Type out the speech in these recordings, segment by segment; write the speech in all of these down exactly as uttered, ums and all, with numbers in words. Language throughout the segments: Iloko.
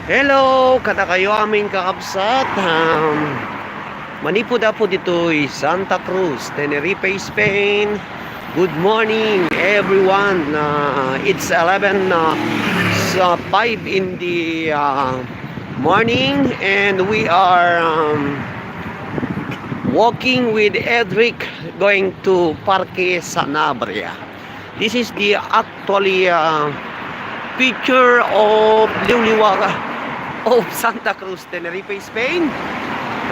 Hello, kadakayo amin kakabsat. Um, manipud-apud ditoy Santa Cruz, Tenerife, Spain. Good morning, everyone. Uh, it's eleven, uh, s- uh, five in the, uh, morning, and we are, um, walking with Edric going to Parque Sanabria. This is the actually, uh, picture of Liwliwa of Santa Cruz, Tenerife, Spain.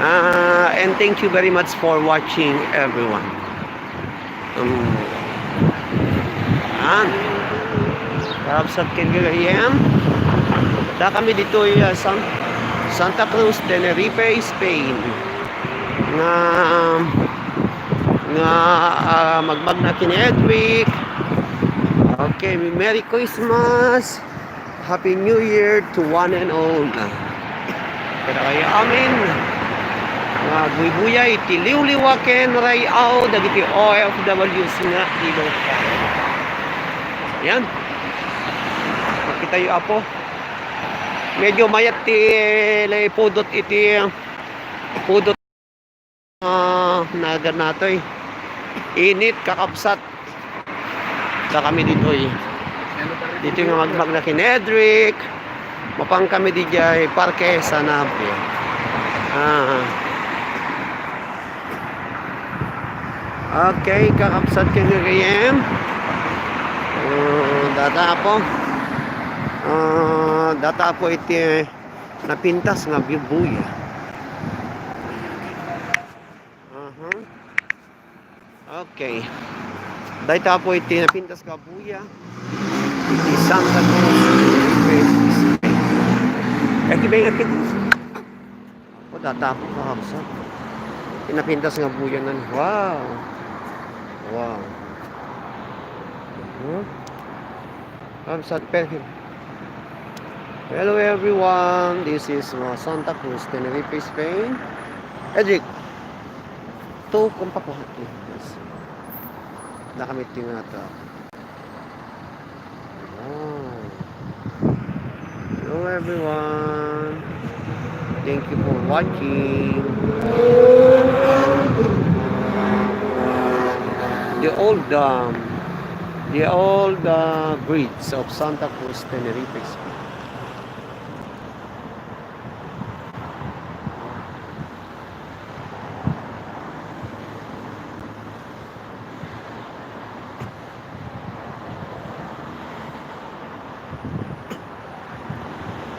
Uh, and thank you very much for watching, everyone. Um, yan. Kakabsat ken gagayyem. Da kami ditoy, uh, San-, Santa Cruz, Tenerife, Spain. Nga nga, ah, magmagna ken Edric. Okay, Merry Christmas. Happy New Year to one and all. Kadakayo amin. Nga agbuybuya iti liwliwa ken ray-aw dagiti O F Ws nga Ilocano. Yan. Makitayo, Apo. Medyo mayat ti, eh, pudot iti pudot. Ah, nagan natoy. Init, kakabsat. Da kami ditoy. Ditoy nga magmagna ken Edric. Mapan kami diay Parque Sanabria. Ah. Okay, kakabsat ken gagayyem. Ah, data po. Ah, data po iti napintas nga buya. Aha. Okay. Dayta po iti napintas nga buya. Iti Santa Cruz. Iti ba yung ati? O, data po, kakabsat. Iti napintas nga buya nan. Wow. Wow. Huh? From San Pedro. Hello everyone, this is, uh, Santa Cruz, Tenerife, Spain. Edric, to kung pa po. Yes. Nakamit yung nga to. Wow. Hello everyone. Thank you for watching. The old, um, the old, uh, bridge of Santa Cruz, Tenerife.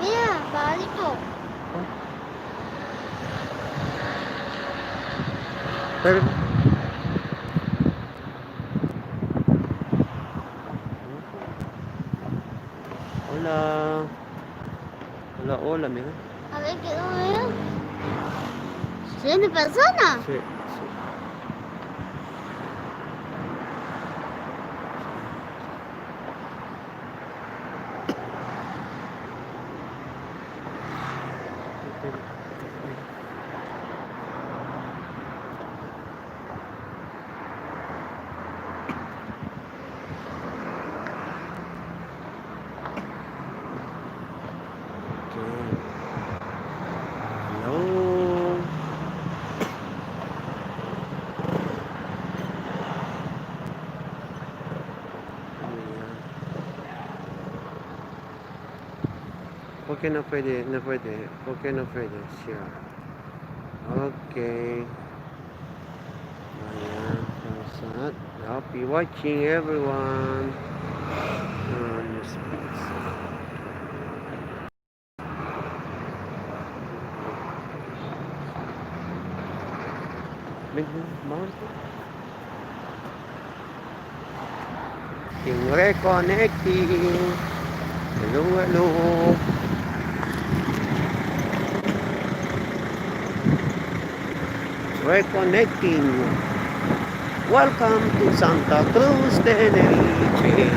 Iya, balik ko. Pero, hola. Hola, hola, amigo. A ver, ¿qué número? Siete personas. Sí, sí. Okay. Hello. Ano yan? Okay, na pwede, na pwede. Okay, na pwede. Siya. Okay. Ayan, kasat. Happy watching, everyone. Ah, yes, please. Medyo mahal to. Reconnecting. Hello, hello. Reconnecting. Welcome to Santa Cruz, Tenerife.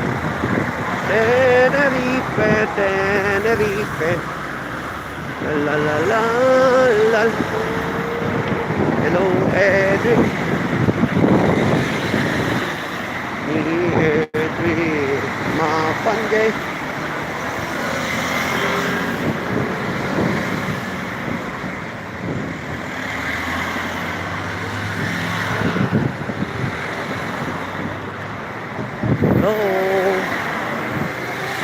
Tenerife, Tenerife. La, la, la, la, la. Hello, Edric. Ni Edric Mapanggay.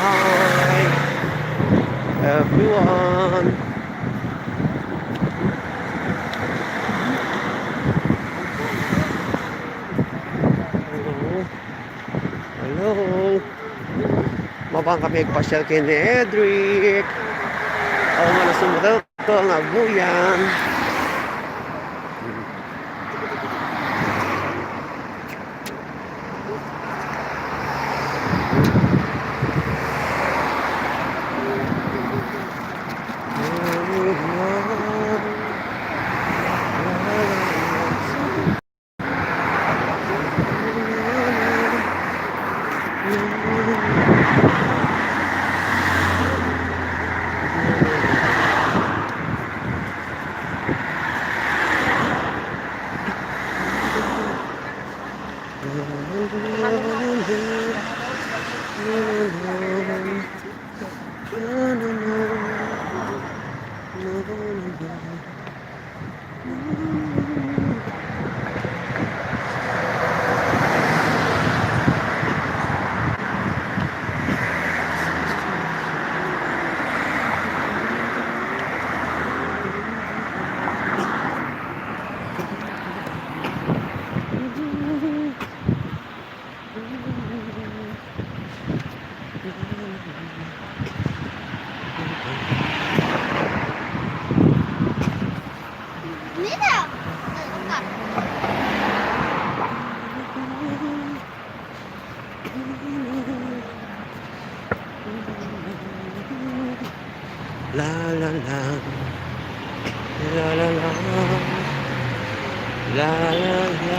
Hi, everyone. Hello. Hello. Mabang kami agpasyal ken ni Edric. Awan nga nasumrek nga agbuyan. La, la, la. La, la, la. La, la, la.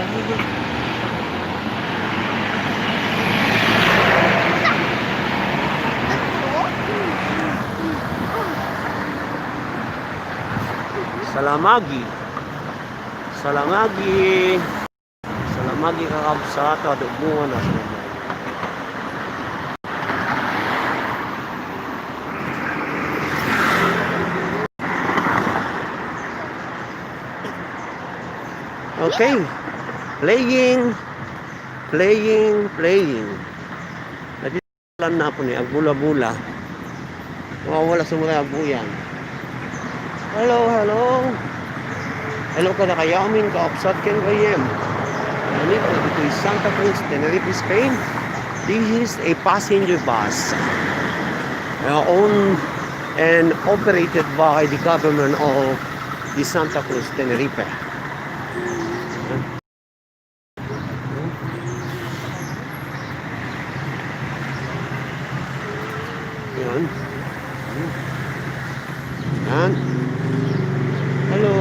Salamagi. Salamagi. Salamagi, kakabsat, adugmuan a. Okay. Playing, playing, playing. Lan na po ni agbula-bula. Mawawala sa mga abuyan. Hello, hello. Hello kadakayo amin, kaabsat ken gayyem. Nani po ditoy Santa Cruz, Tenerife, Spain. This is a passenger bus, uh, owned and operated by the government of the Santa Cruz, Tenerife. Yan. Yan. Hello.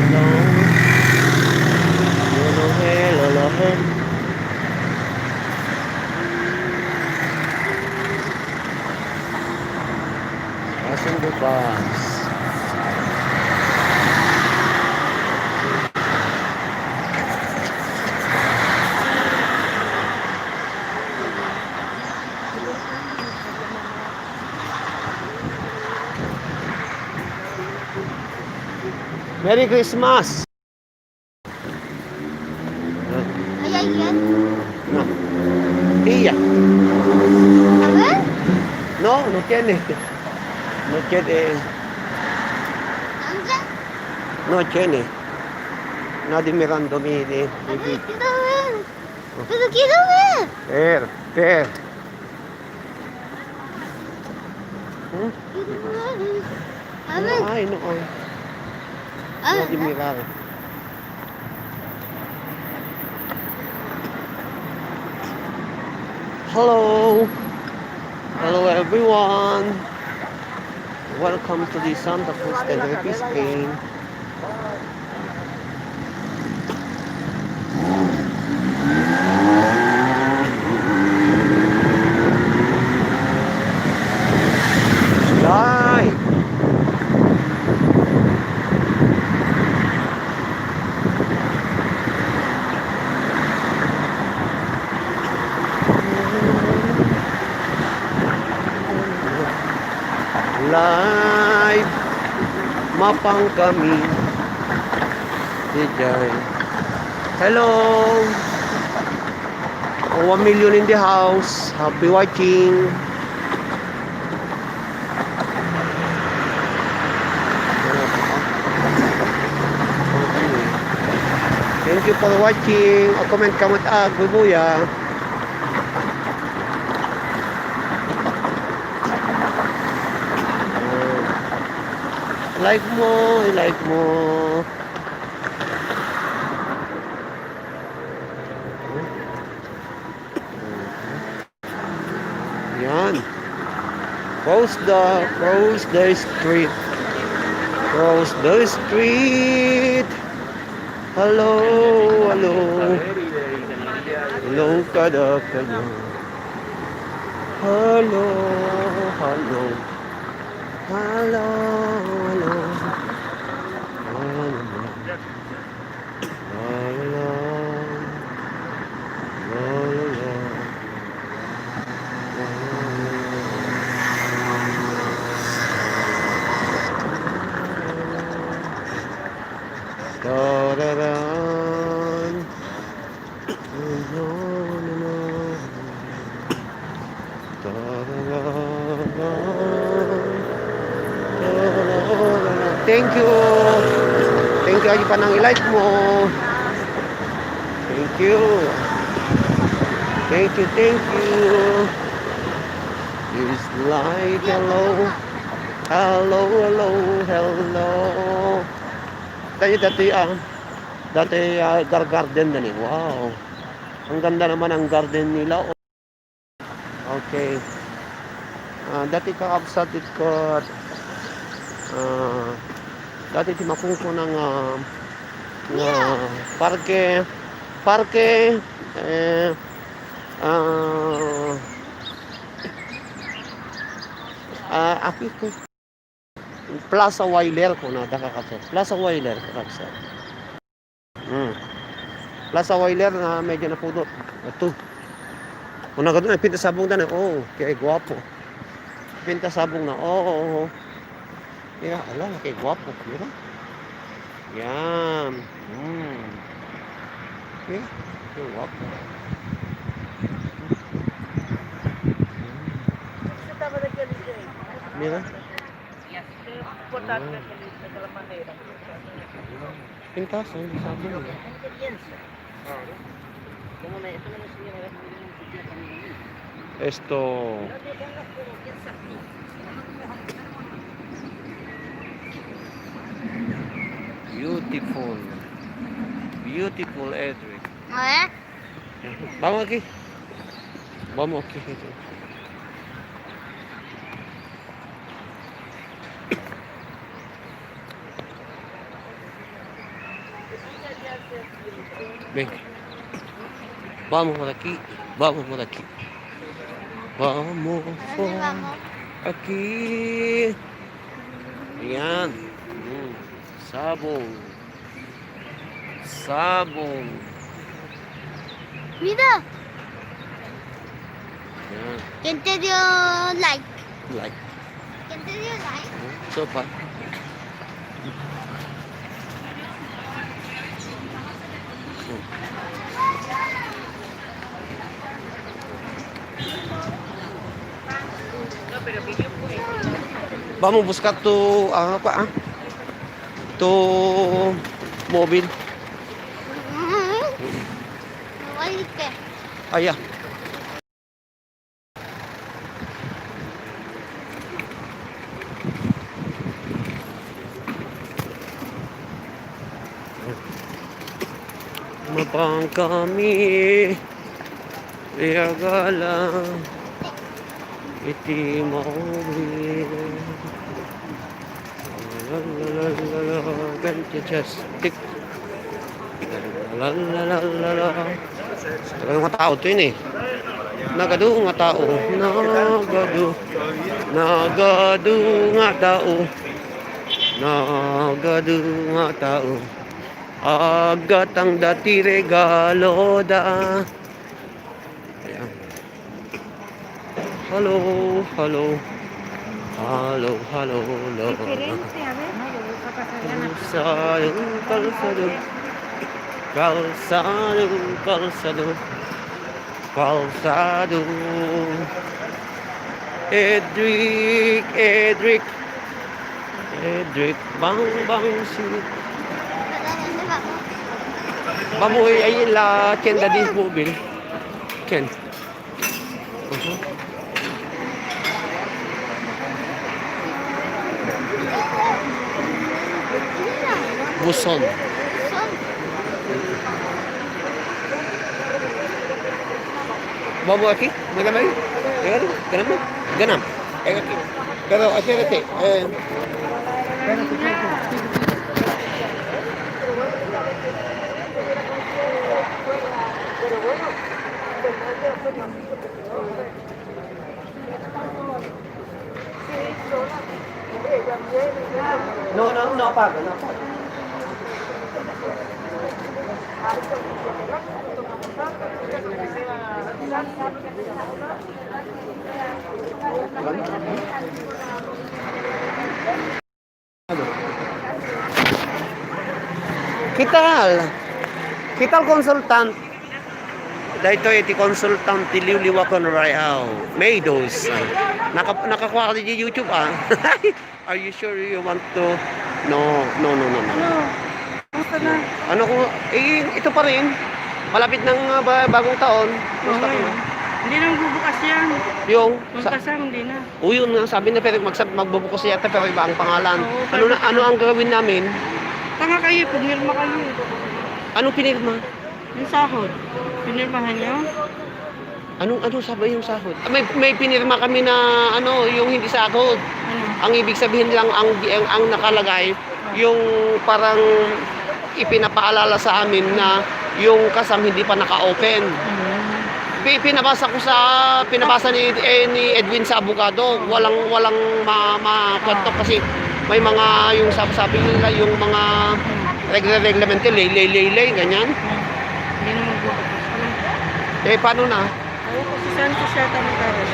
Hello. Hello, hello, hello. Passing the bus. Merry Christmas! Ay, ay, yan. No. Iya. Amen? No, no tiene. No tiene. Anda? No tiene. Nadie mirando mi, di, di, di. Amen, kita, amen. Pero kita, amen. Per, per. Hmm? Kita, amen. Amen. Ay, no, ay. Ah, Nadie mirar. Hello. Hello, everyone. Welcome to the Santa Cruz Tenerife, Spain. Live. Live. Mapang kami. Dijay. Hello. One million in the house. Happy watching. Thank you for watching. A comment ka met, ah, Bubuya. Like mo, i-like mo. Yan. Cross the, cross the street. Cross the street. Hello, hello. Hello, kada, kada. Hello, hello. Hello, hello. Hello. La, la, la. La, la, la. La, la, la. Tararan. La, la, la. Thank you. Thank you, Aji Panang, i-like mo. Thank you. Thank you, thank you. Please like, hello. Hello, hello, hello. Tayo dati, ah, dati, ah, gar-, garden na ni. Wow. Ang ganda naman ang garden nila. Okay. Ah, dati kakabsat it kat, ah, dati ti makungkuna nga, nga parke, parke, eh, ah, ah, api ko. Plaza Wailer kuna da, kakabsat. Plaza Wailer, kakabsat. Hmm. Plaza Wailer na medyo napudot. Ito. Una gado na, pintasabong na. Oh, kay guwapo. Pintasabong na. Oo, oo, oo. Mira, ala, kay guwapo. Mira. Yan. Hmm. Mira, kay guwapo. Mira. Pintasan, sabi mo. Esto. Beautiful. Beautiful, Edric. Eh? Vamos aquí. Vamos aquí. Ven. Vamos por aquí. Vamos por aquí. Vamos por aquí. Ayan. Mm. Sabong. Sabong. Mira. Yan. Can tell you like. Like. Can tell you like. So far. Vamos buscar tu, ah, apa, ah? Tu mobil. Mm. Balik ka. Aya. Mapang kami, iagala, iti maubli. Lalalala, ganti just stick. Lalalala. Talagang mga tao to yun eh. Nagadu nga tao. Nagadu. Nagadu nga tao. Nagadu nga tao. Aggatang dati regalo da. Ayan. Hello, hello. Hello, hello, hello. Diferente, a ver. Kalsado, kalsado. Kalsado, kalsado. Kalsado. Edric, Edric. Edric, bang, bang, si Baboy ay la tienda di mobil. Ken. Mhm. Buson. Baboy aki? Ganam ay? Ganam? Ganam mo? Ganam. Ay, aki. Pero, ay, pero, te, eh, pero, te, pero, te. No, no, no apaga, no apaga. Kital. Kital consultant. Daytoy ti consultant ti Liwliwa Conrail. May dos. Naka-, nakakuha ka di YouTube, ah. Are you sure you want to? No, no, no, no, no. Ano? Kumusta na? Ano ko, eh, ito pa rin. Malapit ng, ah, ba-, bagong taon. Kumusta ka na? Hindi na magbubukas yan. Yung, sa- Magkasang, hindi na. O, yun nga, sabi na, pero magsab-, magbubukas yata, pero iba ang pangalan. Oo, ano na, pero ano ang gagawin namin? Tanga kayo, pumirma kayo. Anong pinirma? Yung sahod. Pinirmahan niyo? Anong, anong sabi yung sahod? Ah, may, may pinirma kami na, ano, yung hindi sahod. Ano? Ang ibig sabihin lang, ang, ang, ang nakalagay, yung parang ipinapaalala sa amin na yung kasam hindi pa naka-open. Mm. Pi-, pinabasa ko sa, pinabasa ni, eh, ni Edwin sa abogado. Walang, walang ma-, ma-, kwanto kasi may mga, yung sab-, sabi nila, yung mga regla-reglamento, lay, lay, lay, lay, ganyan. Hindi naman po. Eh, paano na? Ako po, si Sanchez yata ang nagkakaroon.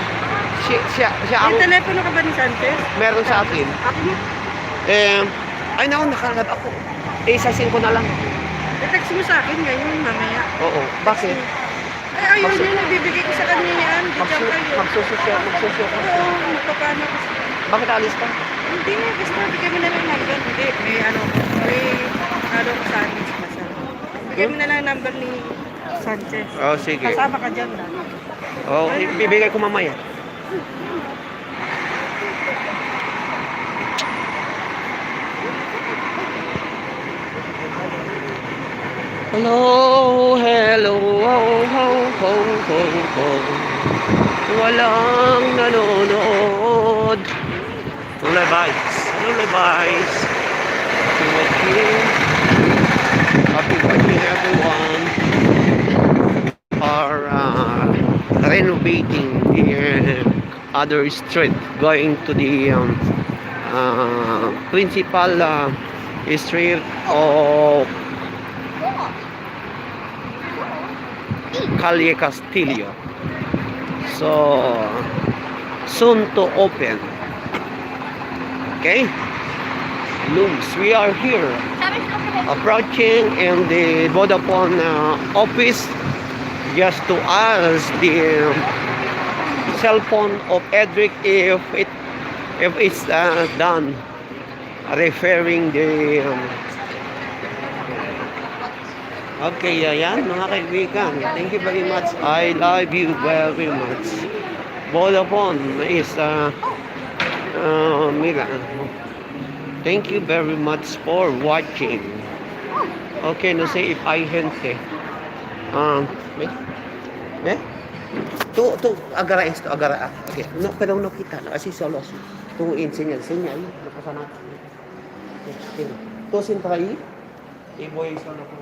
Si, siya, siya ang... May telepono ka ba ni Sanchez? Meron sa akin. Ako mo? Eh, ay, naku, nakalab ako. Eh, isasin ko na lang. I-text mo sa akin ngayon, mamaya. Oo. Bakit? Ay, ayun, magsu- yun, ibibigay ko sa kanya yan. Di magsu-, siya kayo. Magsususya, magsususya. Oo, magpapano ko sa... Bakit alis ka? Hindi, basta bigyan mo na lang number. Hindi, may ano, may ano ko sa akin, sa kasama. Bigyan mo na lang number ni Sanchez. Oh, sige. Kasama ka dyan, ah. Oh, ibibigay ko mamaya. Hello, hello, ho, ho, ho, ho, ho. Walang nanonood. Lullabies. Lullabies. Thank you. Happy birthday, everyone. Are, uh, renovating the, uh, other street going to the, um, uh, principal, uh, street of Calle Castillo. So, soon to open. Okay? Looms, we are here approaching in the Vodafone, uh, office just to ask the, um, cell phone of Edric if it, if it's, uh, done repairing the, um, Okay, ayan, mga kaibigan. Thank you very much. I love you very much. Vodafone is, uh, uh, mira. Thank you very much for watching. Okay, no, say if I hint, eh. Um, eh? Eh? Tu, tu, agara esto, agara, ah. Okay, no, pero no kita, no, asi solo, asi. Tu, in, senyal, senyal, no, kasana. Two sin three, iboy sa na po.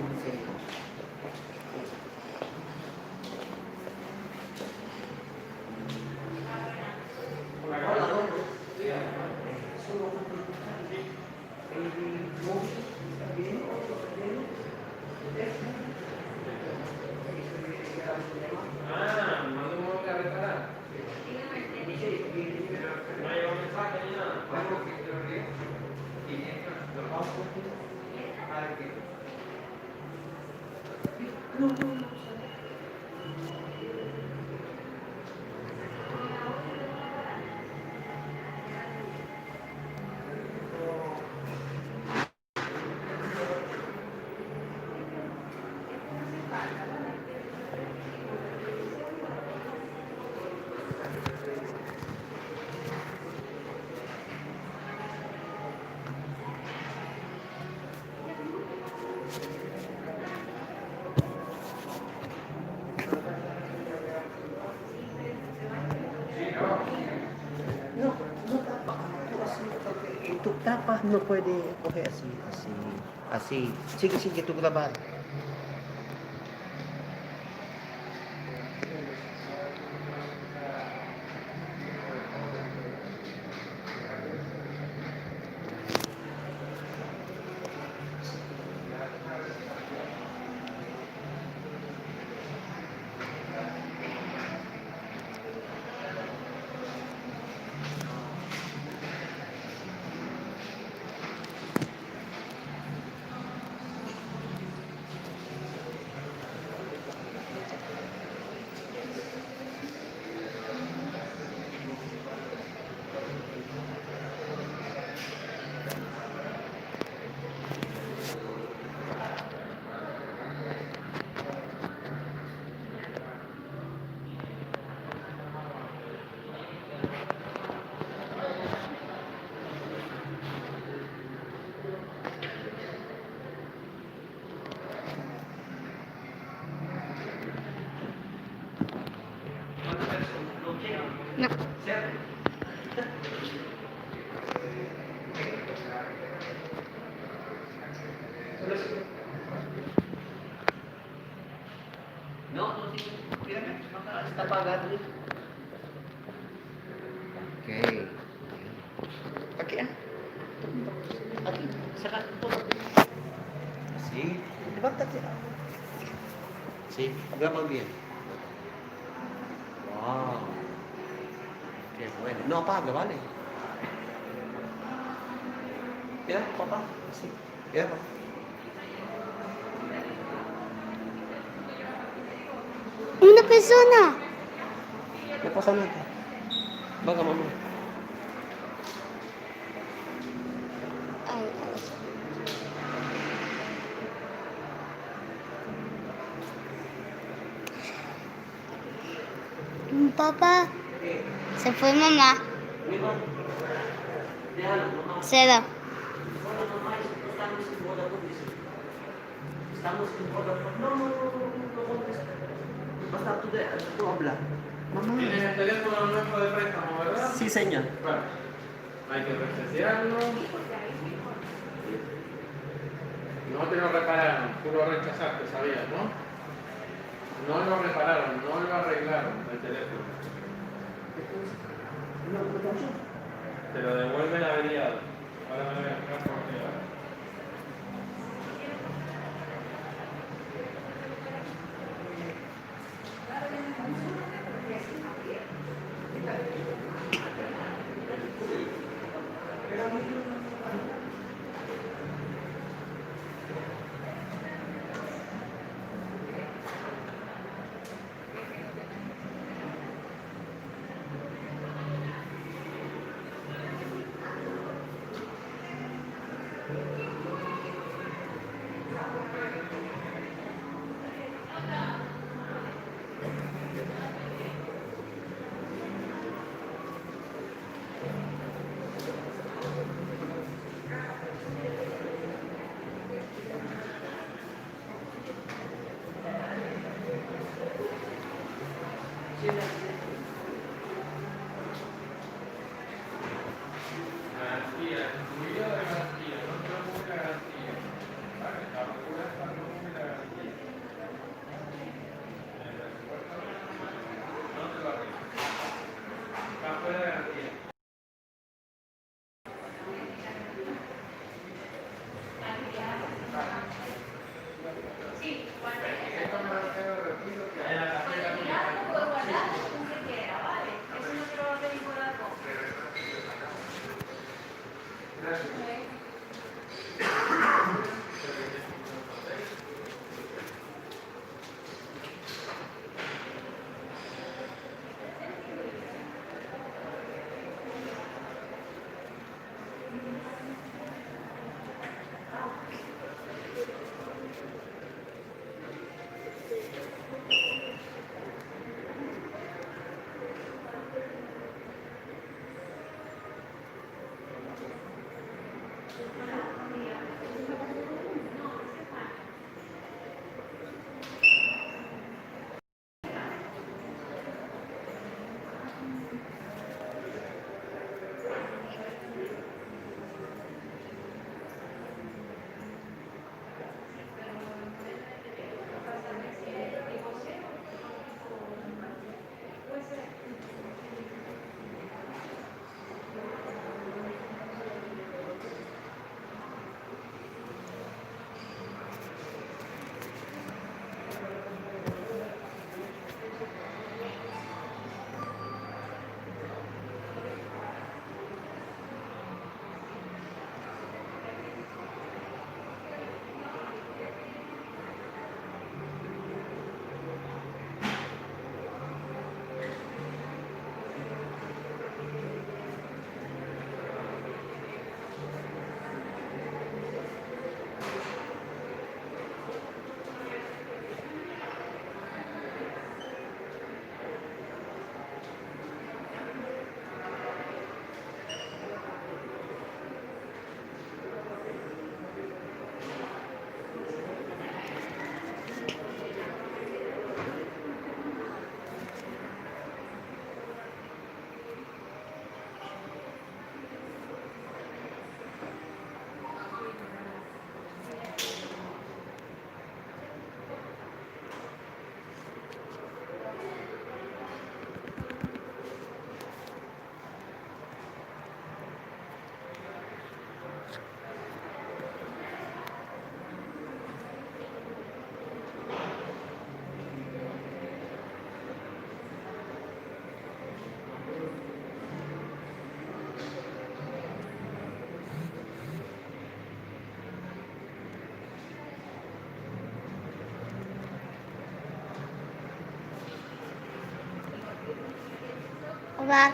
No, no tapa. Así, así. Ito tapa, no puede coger así, así, así. Sige, sige, tú grabar. No, no, sige. Pira na? Maka-, tapagan. Okay. Okay, ah. Okay, saka po. Sige. Di ba, tati-, sige, agapag yan. Wow. Okay, bueno. No, apaga, vale. Ya, papa. Sige. Ya, papa. Una persona. Napasana ka. Baka mama. Ay, ay. Papa, se fue mamá. Cero. Estamos en Vodafone. No, no, no, no, no, no contesta. Basta tú de, tú habla. Mamá. ¿Tienes el teléfono nuestro de préstamo, verdad? Sí, señor. Vale. Hay que resetearlo. No te lo repararon, tú lo rechazaste, sabías, ¿no? No lo repararon, no lo arreglaron el teléfono. Te lo devuelven averiado. Ahora me voy a buscar por qué. Pat.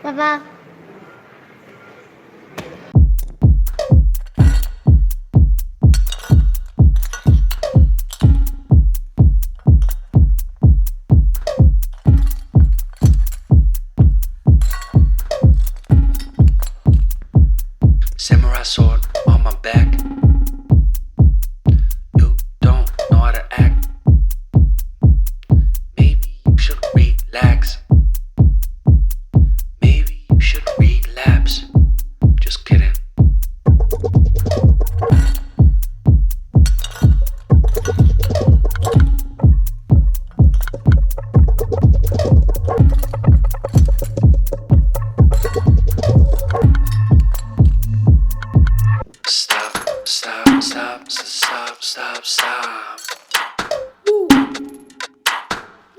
Baba. Samurai sword on my back. You don't know how to act. Maybe you should relax. Maybe you should relapse. Just kidding. Stop, stop, stop, stop, stop, stop, stop. Woo.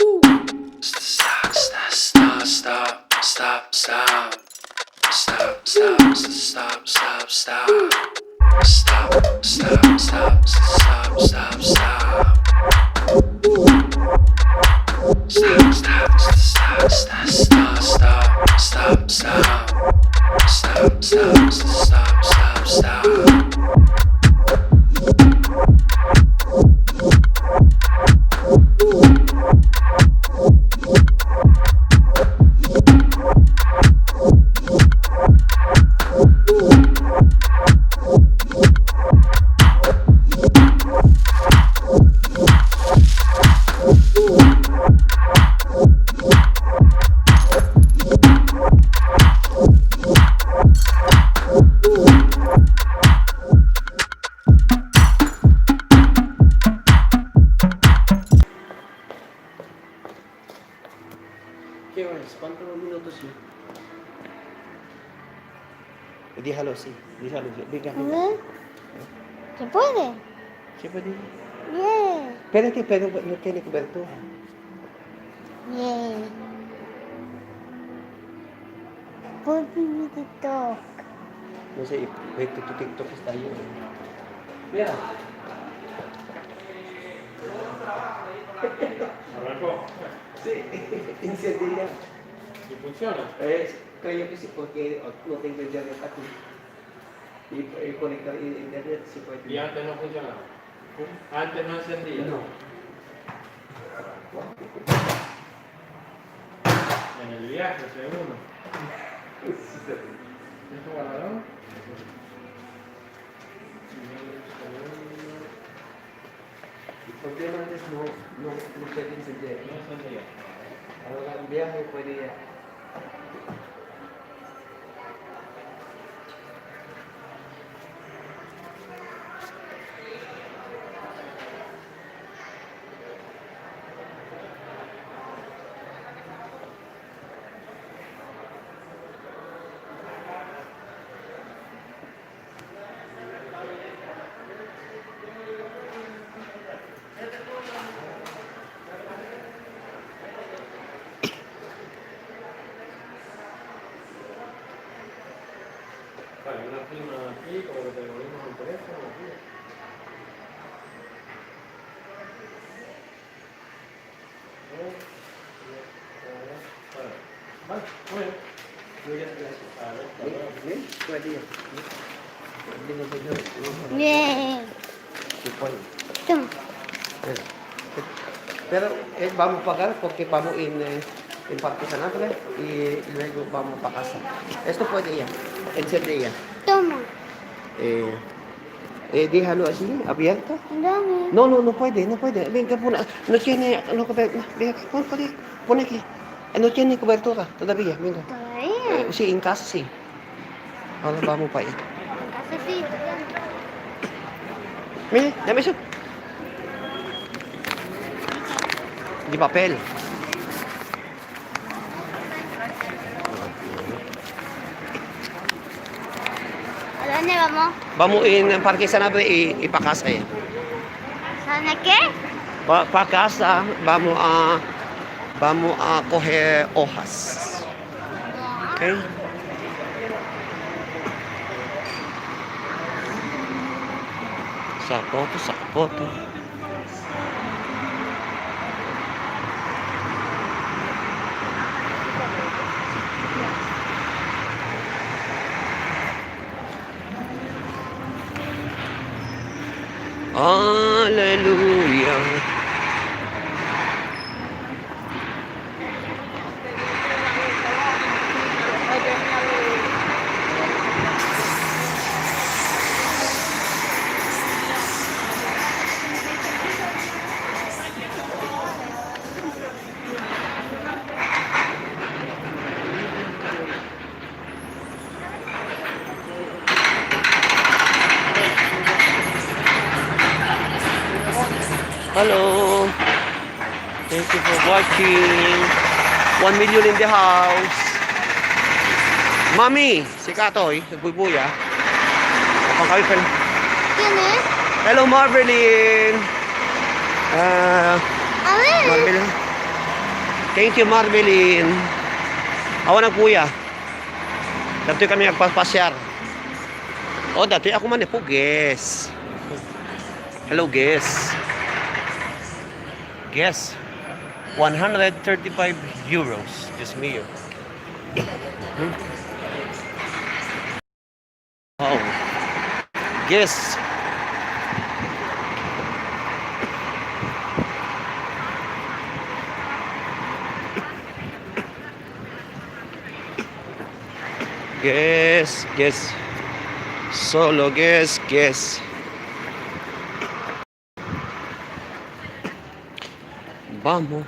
Woo. Stop, stop, stop, stop, stop, stop. Stop, stop, stop, stop, stop, stop. Stop, stop, stop, stop, stop, stop. Stop, stop, stop, stop, stop, stop, stop, stop. Stop, stop, stop, stop, stop. ¿Qué hora es? ¿Cuántos minutos ya? Déjalo así, déjalo, déjalo. ¿Eh? ¿Se puede? ¿Se puede? Yeah. Espérate, pero no tiene cobertura. Yeah. Pwede mi TikTok. No sé, pwede tu TikTok está ahí. Mira. Arrancó. Sí, encendida. ¿Y funciona? Eh, creo que sí, porque no tengo internet aquí. Y, y conectar el internet sí puede. ¿Y antes no funcionaba? ¿Cómo? ¿Antes no encendía? No. En el viaje, seguro. El problema antes no, no, no puede encender. Ahora el viaje puede ya. Yay! Ito. Pero, eh, vamos a pagar porque vamos en, eh, en Parque San Andres y luego vamos a casa. Esto puede ya. En serio ya. Toma. Eh, eh, déjalo así, abierto. Dame. No, no, no puede, no puede. Venga, pon, no tiene, no, venga, pon, pon, pon aquí. Eh, no tiene cobertura todavía, venga. Todavía. Eh, sí, en casa sí. Ahora vamos pa. En casa sí. Mira, dame eso. Di papel. ¿A dónde vamos? Vamos en Parque Sanabria y, y pa casa, eh. ¿Sana qué? Pa, pa casa, vamos a, vamos a coger hojas. Okay? Sapatos, sapatos. Aleluya. Hello. Thank you for watching. One million in the house. Mami, si Katoy, nagbubuya. Kapag kami pa. Yan eh. Hello, Marvelin. Ah, Amen. Marvelin. Thank you, Marvelin. Awan nagbuya. Datoy kami agpapasyar. O, datoy ako man, eh, po, guys. Hello, guys. Guys, one hundred thirty-five euros. Diyos mio. Hmm? Wow. Guys. Guys, guys. Solo, guys, guys. Vamos.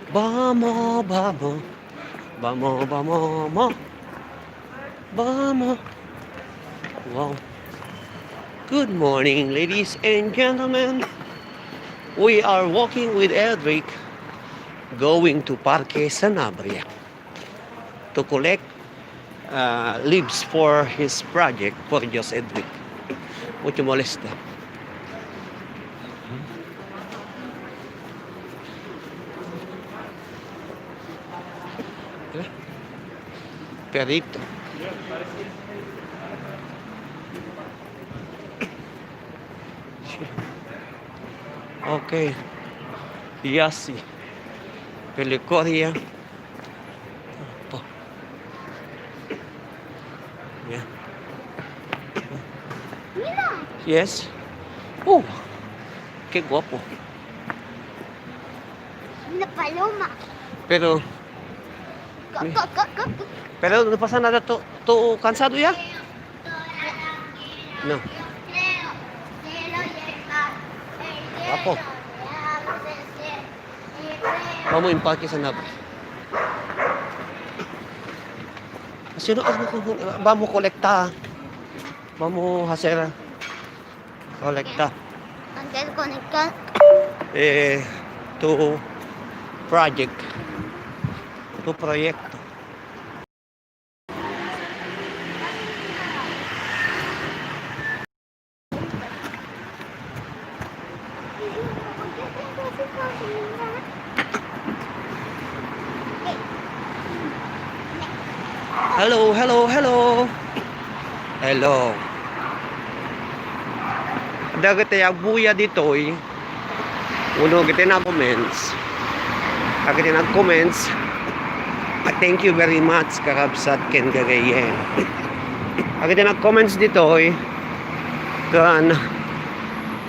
Vamos, vamos. Vamos, vamos, vamos. Vamos. Wow. Good morning, ladies and gentlemen. We are walking with Edric going to Parque Sanabria to collect, uh, leaves for his project for Diyos Edric. Mucho molesta. Perito. Okay. Yasi. Pelicoria. Apo. Yeah. Mira. Yes. Oh, qué guapo. Una paloma. Pero, Pero napasan na to, to kansado ya? No. Apo. Vamos en parque sa nab. Sino, ano ko, vamos kolekta. Vamos hacer kolekta. Angkel, connect ka. Eh, to project. To proyekto. Hello, hello, hello. Hello. Dagiti agbuya ditoy, uno, dagiti nag-comments. Dagiti nag-comments, ah, thank you very much, kakabsat ken gagayyem. Dagiti nag-comments ditoy, ken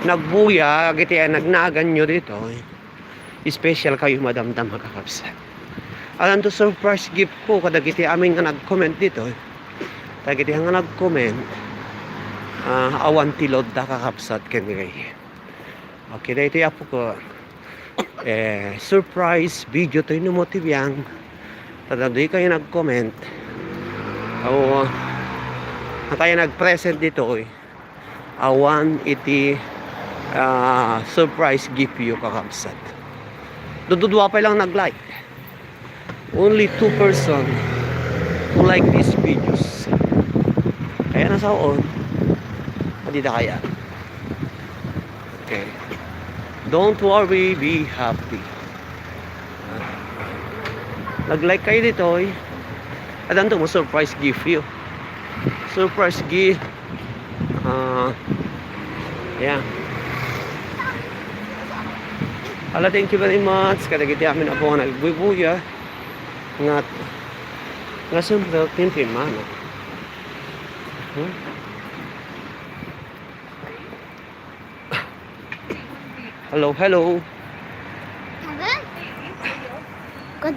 nagbuya, dagiti nagnaganyo ditoy. Special kayo madamdama, kakabsat. Alanto surprise gift ko kadagiti amin nga nag-comment ditoy. Dagiti nga nag-comment, ah, awan ti load da, kakabsat, ken gagayyem. Okay, daytoy, apo ko. Eh, surprise video toy no mo ti biang. Tadagitoy kayo nag-comment. O, kayo nag-present ditoy. Awan iti, ah, surprise gift yo, kakabsat. Dududua pay lang nag-like. Only two person who like these videos. Kaya nasaon, adida kaya. Okay. Don't worry, be happy. Nag-like kayo ditoy. Adanto mo surprise gift yo. Surprise gift. Ah, yeah. Ala, thank you very much. Kadagiti amin, apo, nga nagbuybuya. Nga, nga siyempre, tintin man, no? Hmm? Hello, hello. Abe?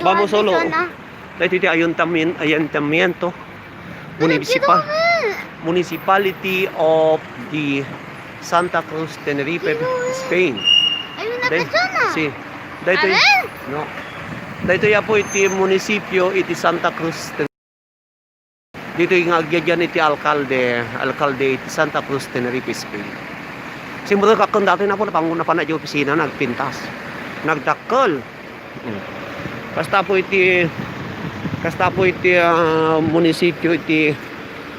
Vamos solo. Sana. Daytoy ti ayuntamiento, ayuntamiento. Municipal, Municipality of the Santa Cruz, Tenerife, Spain. Ayun na. Day-, persona. Si, daytoy, Abe? No. Daytoy, apo, iti munisipyo iti Santa Cruz, Ten-, ditoy nga agyadian iti alkalde, alkalde iti Santa Cruz, Tenerife, Spain. Simrek aken datoy, napo, napan-, napan-, di opisina, nagpintas. Nagdakkel. Mm. Kasta po iti, kasta po iti, ah, munisipyo iti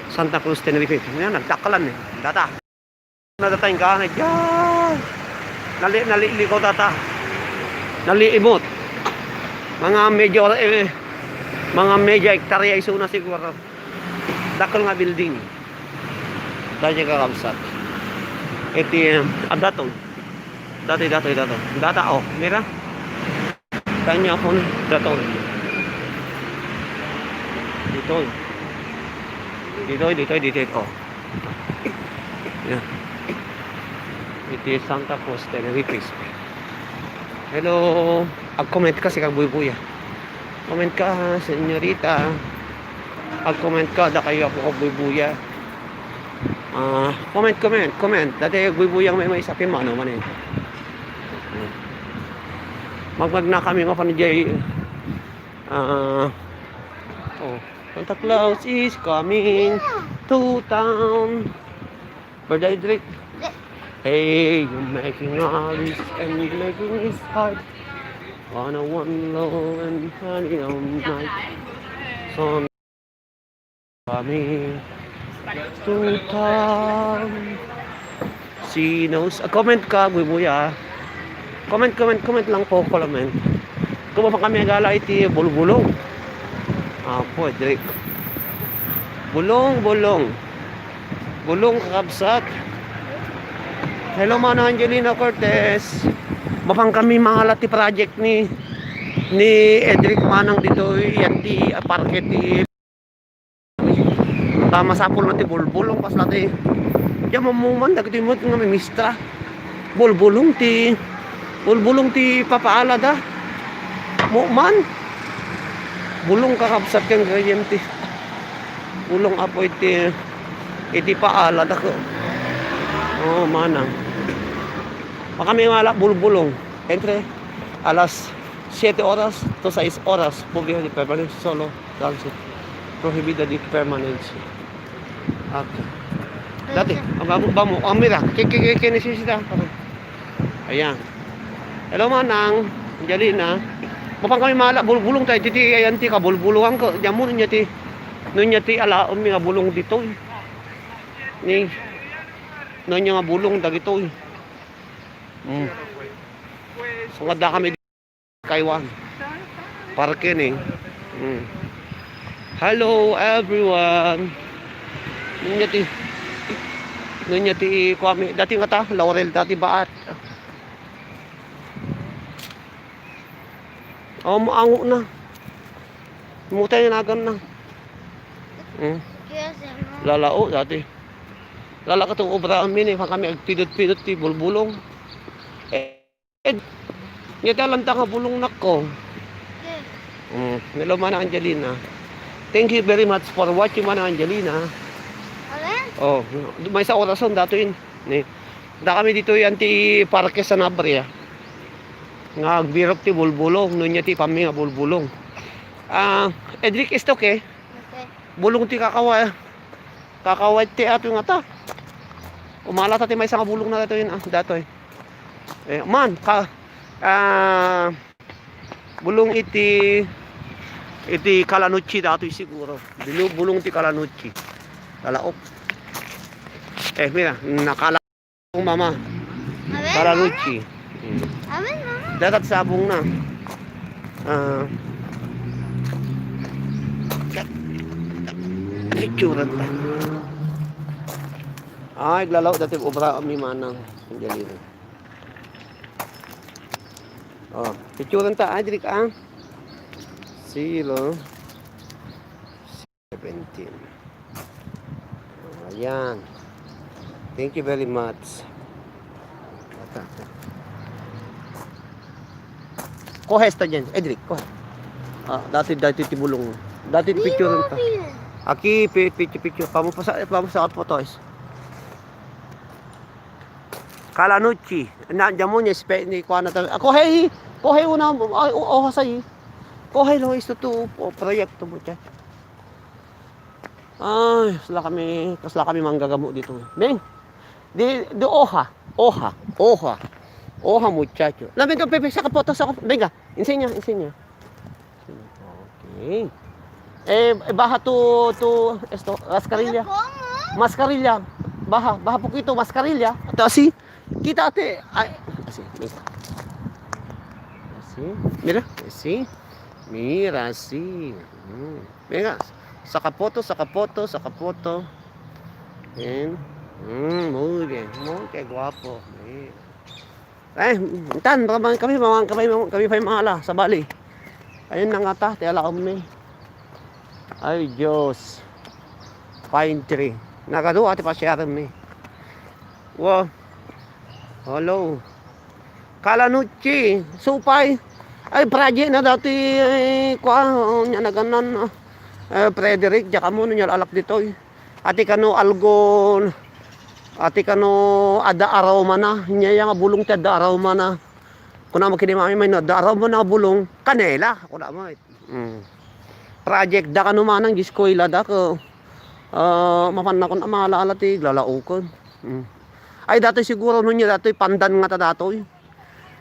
Santa Cruz, Tenerife. Yan, nagdakkelan, eh. Data. Nadatayin ka, na dyan. Nali-, nalilikaw data. Naliimot. Mga medyo, eh, mga medya hektarya isuna siguro. Dakkel nga building. Dati, kakabsat. Iti, ah, daton. Dati, dati, dati. Data, oh, mira. Tanya ko ni daton. Ditoy. Ditoy, ditoy, ditoy, oh. Yeah. Iti Santa Cruz, Tenerife. Hello. Ag-comment ka, si Kagbuybuya. Comment ka, senyorita. Ag-comment ka, da kayo, apo, Kagbuybuya. Ah, comment, comment, comment. Dati, Kagbuybuya, may, may sapin mo, ano man, eh. Magmagna kami, mapan jay, ah, oh, Santa Claus is coming to town. Birthday drink. Hey, you're making all this and making it hard. Wanna one low and honey all night. Son, coming to town. Si Nose, ah, comment ka, Guybuya. Comment, comment, comment lang po, comment. Kung pa kami gala iti bulbulong. Apo, Edric. Bulong, bulong. Bulong, kakabsat. Hello, Manang Angelina Cortez. Mapan kami mangala ti project ni, ni Edric Manang ditoy, yan ti, ah, parke ti Ta masapul na ti bulbulong, kasla ti, diay mammuman dagiti met nga mimista. Bulbulong ti, bulbulong ti papaala da. Muman. Bulong, kakabsat, ken ingrediente. Bulong, apo, iti, iti paala, dako. Oh, manang. Makami mala bulbulong. Entre alas siete oras to sais oras, pwede di permanente, solo transit. Prohibida di permanente. Okay. Dati, ang bamo, bamo, ang mira, ki-, ki-, ki-, kinisisita. Ayan. Hello, manang. Angelina. Mapan kami mala, bulbulong tayo. Titi, ayan, ti kabulbulongan ko. Diyan mo, niya ti, no niya ti, alaom nga bulong dito, eh. Ni, no niya nga bulong dagito, eh. Mm. So, nga da kami Kaiwan. Parke ni. Mm. Hello, everyone. Nunya ti, nunya ti kuami. Dati nga ta, Laurel, dati baat. Oh, maango na. Mutay nagan na. Mm. Lalao, dati. Lala katong obra amin, eh, kami agpidot-pidot ti bulbulong. Eh, Ed, nga dalan ta nga bulong, nakko. Okay. Mm, hello, Mana Angelina. Thank you very much for watching, Mana Angelina. Amen? Oh, may sa orason dato yun. Ni, da kami dito yan ti Parke Sanabria. Nga agbirok ti bulbulong, no niya ti pammi nga bulbulong. Ah, Edric, is okay? Okay. Bulong ti kakawa. Kakaway ti ato nga ta. Umala ta ti maysa nga bulong na datoy, ah, datoy. Eh, man, ka, ah, bulong iti, iti kalanuchi datoy siguro. Dino bulong ti kalanuchi. Lalaok. Eh, mira, nakala mama. Amen, Kalanuchi. Mama. Hmm. Amen, mama. Dagat sabong na. Ah. Itsura ta. Ay, iglalaw dati obra mi manang. Angelina. Oh, picturean ta, Adric, ah. Silo. Seventeen. Ayan. Thank you very much. Kuha esta dyan, Edric, kuha. Ah, dati, dati ti bulong. Dati ti picture ta. Aki, pi-, picture, picture. Pamu pa sa, pamu sa photos. Kalanuchi. Na, dyan mo niya, spe-, ni, kuha na tayo. Ako, hey, kuha una, ay, o, o, say. Kuha, lo, isto to, o, proyekto mo dyan. Ay, kasla kami, kasla kami manggagamo dito. Beng, di, di, oha, oha, oha. Oha, muchacho. Na, venga, Pepe, saka foto, saka, venga, enseña, enseña. Okay. Eh, eh, baja tu, tu, esto, mascarilla. Mascarilla. Baja, baja poquito, mascarilla. Ito, así. Kita, ate. Ay, así, mira. Así. Mira, así. Mira, así. Mm. Venga, saka foto, saka foto, saka foto. Yan. Mm, muy bien. Muy, qué guapo. Bien. Eh, tan, baka man kami, baka man kami, kami pa'y maala, sabali. Ayun na nga ta, ti alaom mi. Ay, Diyos. Pine tree. Nagadu, ati pa siya mi. Wow. Hello. Kalanuchi, supay. Ay, praje na dati, eh, kwa, oh, nya naganan, ah. Eh, Frederick, diya kamo, nya alak ditoy. Ati kano algon, ati kano adda aroma na, nya nga bulong ti adda aroma na. Kuna mo kini mami, may no, adda aroma na bulong, kanela, kuna mo. Mm. Project da kano manang di eskwela da ko. Ah, mapan nakon amala-ala ti lalaukon. Mm. Ay, datoy siguro no nya datoy pandan nga ta datoy.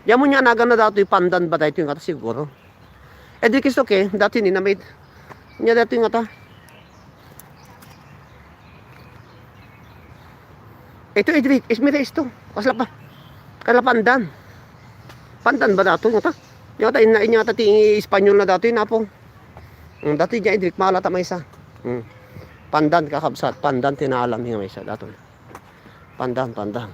Diyan mo nya nagan na datoy pandan ba daytoy nga ta siguro. Eh, di kisto ke, dati ni namit. Nya dati nga ta. Ito, Idrik, ismira isto. Kasla pa. Kasla pandan. Pandan ba dato nga ta? Nya ta, ina, inya ta ti Espanyol na dato, inapo. Mm, dati dya, Idrik, mala ta maysa. Mm. Pandan, kakabsat. Pandan, tinalam nga maysa dato. Pandan, pandan.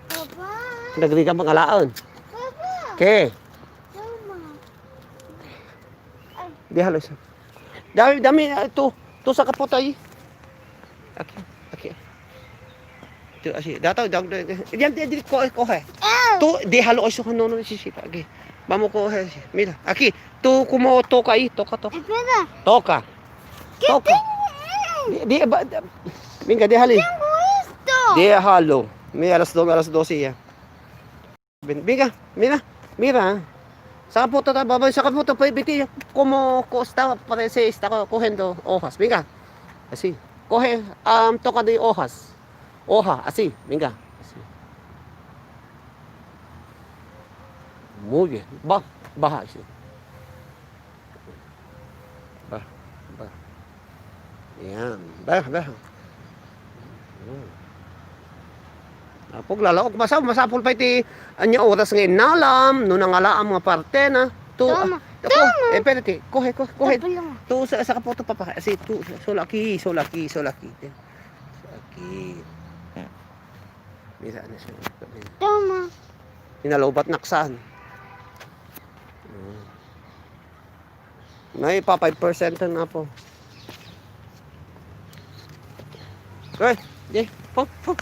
Papa. Nagrigan pang alaen. Papa. Ke? Mama. Ay. Di halos. Dami, dami, ah, tu, tu sa kapot ay. Aki, aki. Tu, asi, dataw, dataw, dataw. Diyan, diyan, diyan, ko, ko, eh. Ah. Tu, di halo, ay, sukan, no, no, sisita, aki. Vamos a coger. Mira, aquí. Tú como toca ahí, toca, toca. Espera. Toca. ¿Qué Toca. tiene? Di, di, ba, di, venga, déjale. Tengo esto. Déjalo. Mira, alas dos, alas doce ya. Ven, venga, mira, mira. Saka po, tata, babay, saka po, tata, pwede, como, costa, parece, está co-, cogiendo hojas. Venga. Así. Coge, um, toca de hojas. Hoja, así, venga. Así. Muy bien. Ba, baja, así. Ba, ba. Yan. Ba, ba. Hmm. Apo, lalaok. Masa-, masapul pa iti ania oras nga innalam, no nangalaam nga parte na. Tu-, Tama. ah, ako, Tama. eh, pwede ti, kuhe, kuhe, kuhe. Tapos lang. Tu, sa, sa kaputo, papa. Kasi tu, sulaki, sulaki, sulaki. Sulaki. Mira, ano siya? Tama. Inalobat naksan. Hmm. May pa five percent na po. Okay, di, po, po.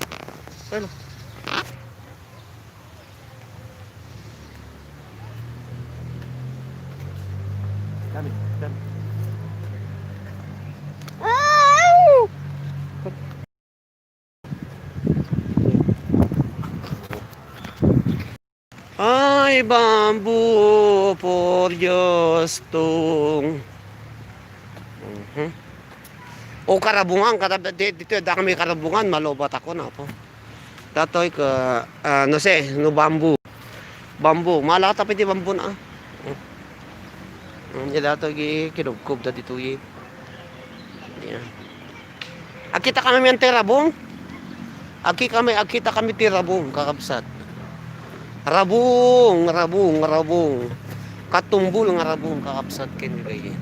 Ano? Dami, dami. Ay! Ay, bamboo for Diyos tong. Mhm. O karabungan, kada, di, dito, da kami karabungan, malobat ako na po. Datoy ka, ah, no sé, no bamboo. Bamboo, malata pa iti bamboo na. Hmm. Hmm, ya datoy gi kinubkob da ditoy. Yeah. Agkita kami man ti rabong. Agki kami, agkita kami ti rabong, kakabsat. Rabong, rabong, rabong. Katumbol nga rabong, kakabsat, ken gagayi.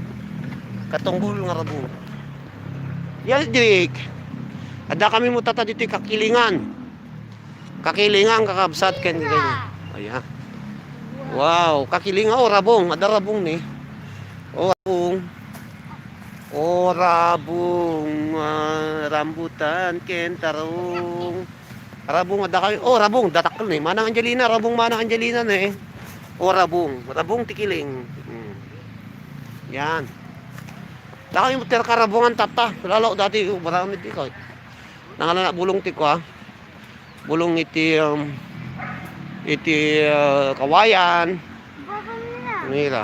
Katumbol nga rabong. Yaldrick. Adda kami mo tata ditoy kakilingan. Kakilingan, kakabsat, ken gagayi. Ayan. Wow, kakilingan, o, rabong. Adda rabong ni. O, rabong. O, rabong, ah, rambutan, ken tarong. Rabong, adda kami. O, rabong, datakkel ni. Manang Angelina, rabong, Manang Angelina ni. O, rabong. Rabong ti kiling. Hmm. Yan. Dakayo ti karabungan tata. Lalo dati, o, marami ti ko. Nangala na bulong ti ko, ah. Bulong iti, um, iti, ah, kawayan. Baba nila. Nila.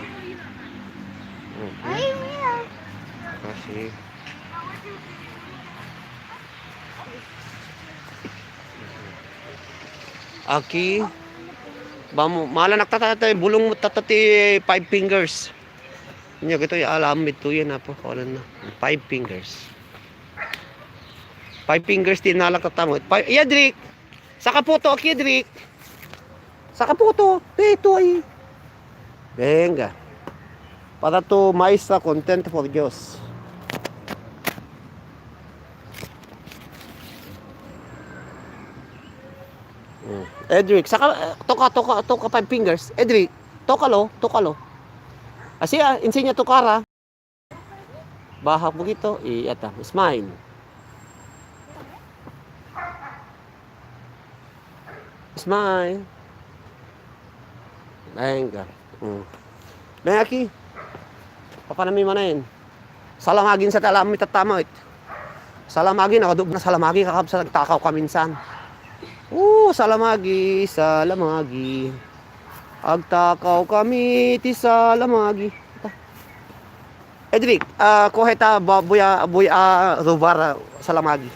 Mhm. Ay, nila. Kasi. Aki, bamo, mala nagtatata, bulong mo tata ti five fingers. Nya, gito, alam ito yan, apo, kawalan na. Five fingers. Five fingers ti nalak tatamot. Five, Yadrick! Saka puto, Yadrick! Saka puto! Dito ay. Venga. Para to maestra content for Diyos. Mm. Edric, saka, eh, toka, toka, toka five fingers. Edric, tokalo, tokalo. Asi, ah, insinya tokara. Bahak begitu, iya ta, smile. Smile. Venga. Mm. Ven aquí. Papanami manen. Salamagin sa talam mi tatamot. Salamagin, nakadub na salamagi, kakabsat, agtakaw ka minsan. Oo, salamagi, salamagi. Agtakaw kami ti salamagi. Edric, ah, kuheta, ba-, buya, buya, ah, rubar, ah, salamagi.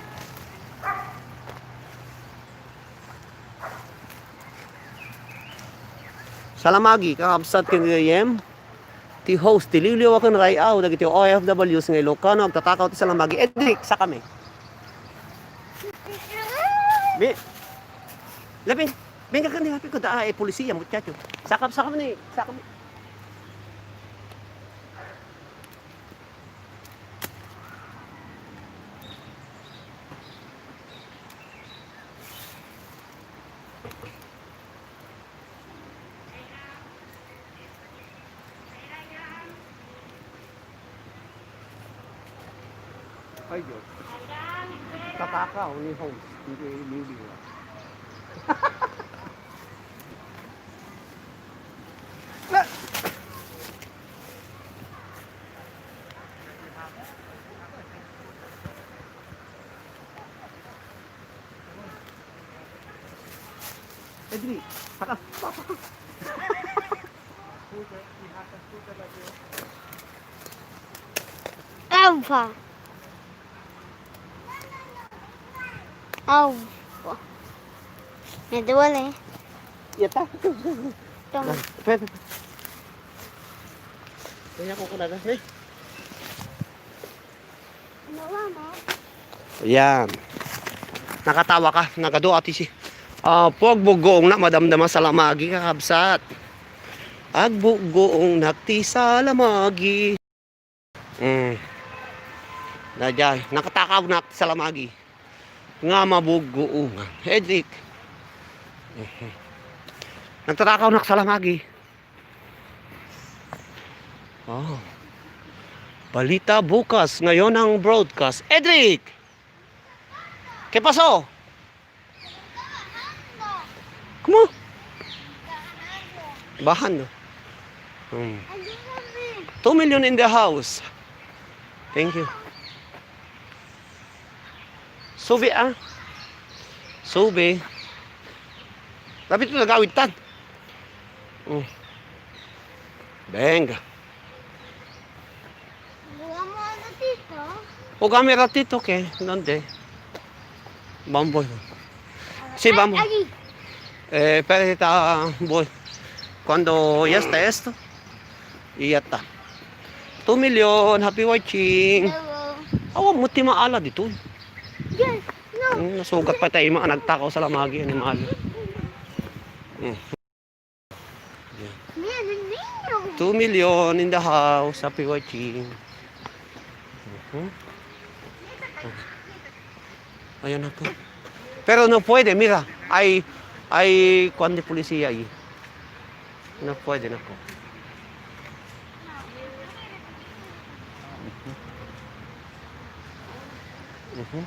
Salamagi, kakabsat ken gayem. Ti host, ti liwliwa ken ray-aw, dagiti O F Ws nga Ilocano, agtatakaw ti salamagi. Edric, sakami. Bi-, Lapin, venga ka ni, lapin ko, daa, eh, polisiya, muchacho. Sakam, sakam ni, sakam ni. Ay, Diyos. Tatakaw ni host, hindi, hindi, hindi. Alpha. Alpha. May duwal eh. Yata. Tama. Pwede. Kaya ko kulaga, eh. Yan. Nakatawa ka, nagadu ati si. Ah, pagbugoong na madamdama salamagi, kakabsat. Agbuggoong nakti salamagi. Mm. Daydiay, nakatakaw nak salamagi. Nga mabuggoongan. Edric. Mhm. Nagtatakaw nak salamagi. Oh. Balita bukas, ngayon ang broadcast. Edric! ¿Qué pasó? ¿Cómo? Bahan, no? Hmm. Two million in the house. Thank you. Subi, ah. Subi. Lapit na gawid tan. Hmm. Benga. Buwan mo ano dito? O camera dito, ke? ¿Dónde? Bamboy. Sí, vamos. Ay, ay. Eh, pero ita, boy. Cuando ya está esto, y ya está. Two million, happy watching. Hello. Awan mo ti maala dito. Yes, no. Hmm, nasugat pa tayo, mga nagtakaw salamagi, animal. Hmm. Yan. Mira, el niño. Two million in the house. Happy watching. Mhm. Ayan na po. Pero no puede, mira. Hay, hay kuan de policía ahí. No puede, no po. Mhm. Mhm.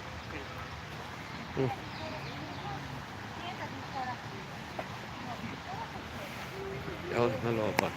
Hmm. Oh, nalobat.